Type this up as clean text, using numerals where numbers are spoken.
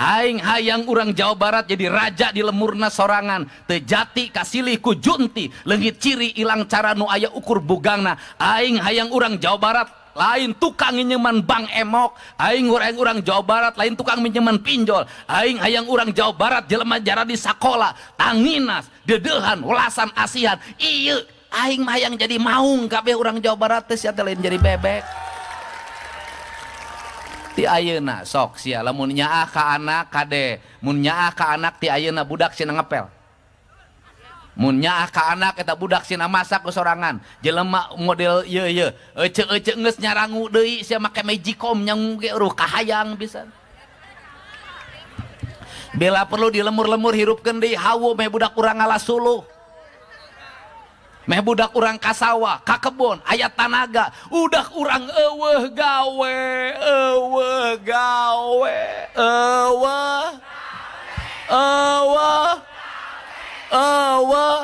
Aing hayang urang Jawa Barat jadi raja di lemurna sorangan, teu jati kasilih ku junti, leungit ciri ilang cara nu aya ukur bugangna. Aing hayang urang Jawa Barat lain tukang minjeman bank emok, aing urang Jawa Barat lain tukang minjeman pinjol, aing hayang urang Jawa Barat jelema jara di sakola, tanginas, dedehan, welasan asihan. Ieu aing mah hayang jadi maung kabeh urang Jawa Barat teh sia teh lain jadi bebek. Ti ayeuna sok sia lamun nyaah ka anak kade, mun nyaah ka anak ti ayeuna budak sina ngepel. Mun nyaah ka anak eta budak sina masak ku sorangan. Jelema model ieu ieu, ece-ece geus nyarangu deui sia make magicom nyangu ge eueuh kahayang pisan. Bela perlu dilemur-lemur hirupkeun deui hawu meh budak urang ngalasuluh. Meh budak urang ka sawah, ka kebon, aya tanaga, udah urang eueuh gawe, eueuh gawe, eueuh, eueuh, eueuh.